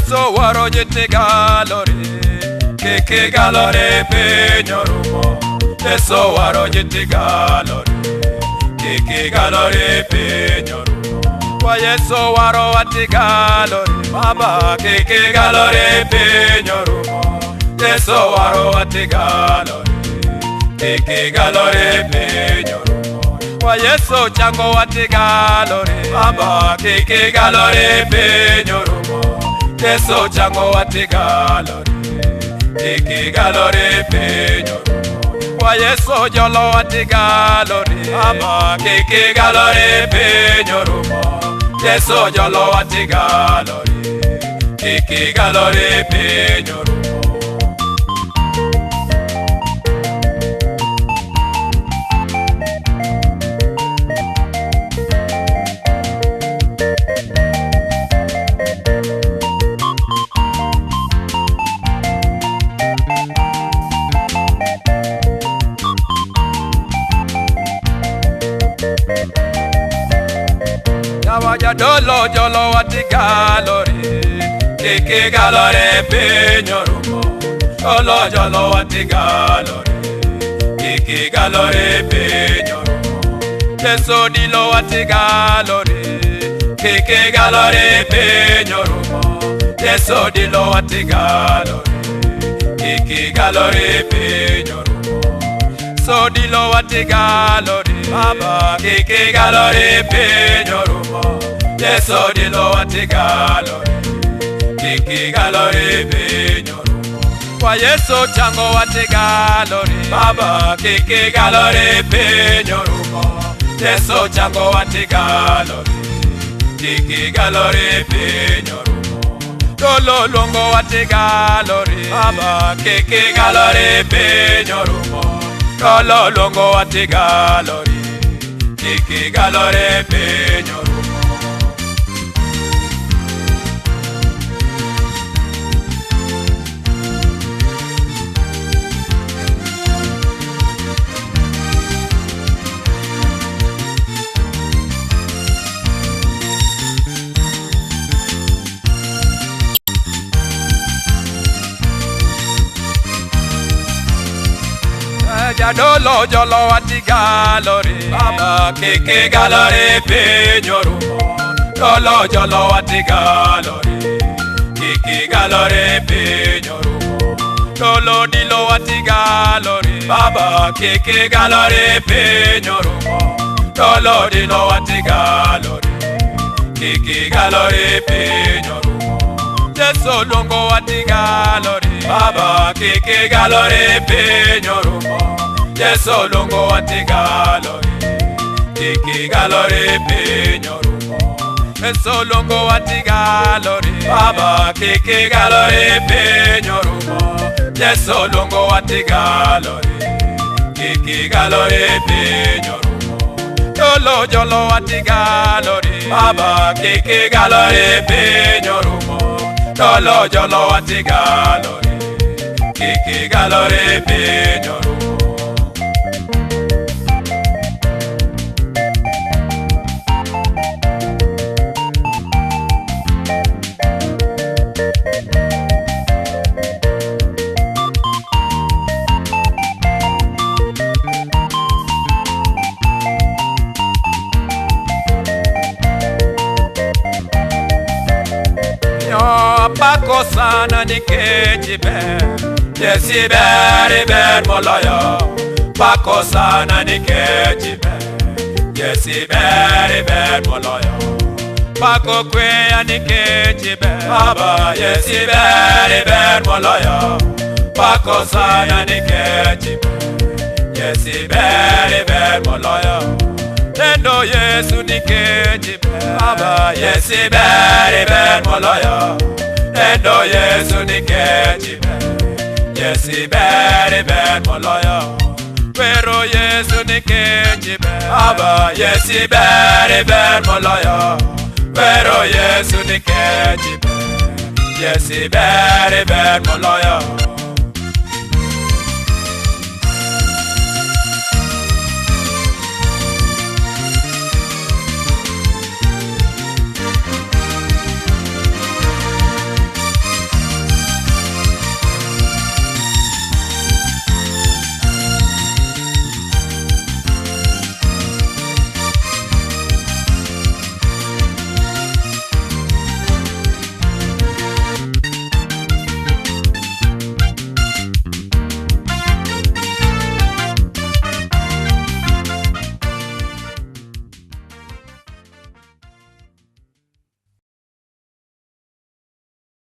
Yesu waro jitigalore Kiki galore piny orumo Yesu waro jitigalore Kiki galore piny orumo Kwa Yesu waro watigalore Baba kiki galore piny orumo Yesu waro watigalore Kiki galore piny orumo Kwa Yesu chango watigalore Baba kiki galore piny orumo Yesu chango watigalore Kiki galore piny orumo Kwa Yesu jolo watigalore Baba kiki galore piny orumo Yesu jolo watigalore Kiki galore piny orumo Jadolo jolo watigalore Kiki galore piny orumo Jolo jolo watigalore Kiki galore piny orumo Yesu dilo watigalore Kiki galore piny orumo Yesu dilo watigalore Kiki galore piny orumo So dilo watigalore Baba kiki galore piny orumo Yesu dilo watigalore Kiki galore piny orumo Kwa Yesu chango watigalore Baba kiki galore piny orumo Yesu chango watigalore Kiki galore piny orumo Dolo luongo watigalore Baba kiki galore piny orumo Dolo luongo watigalore Kiki galore piny orumo Jadolo jolo watigalore Baba kiki galore piny orumo Jolo jolo watigalore Kiki galore piny orumo Dolo dilo watigalore Baba kiki galore piny orumo Dolo dilo watigalore Kiki galore piny orumo Yesu luongo watigalore Baba kiki galore piny orumo Yesu luongo watigalore Kiki galore piny orumo Yesu luongo watigalore Baba kiki galore piny orumo Yesu luongo watigalore Kiki galore piny orumo Jolo jolo watigalore Baba kiki galore piny orumo Jolo jolo watigalore Kiki galore piny orumo Pako sana nikech ber Yesu ber ber moloyo Pako sana nikech ber Yesu ber ber moloyo Pako kweya nikech ber Baba Yesu ber ber moloyo Pako sana nikech ber Yesu ber ber moloyo Nendo Yesu nikech ber Baba Yesu ber ber moloyo Nendo Yesu nikech ber Yesu ber ber moloyo Wero Yesu nikech ber Baba Yesu ber ber moloyo Wero Yesu nikech ber Yesu ber ber moloyo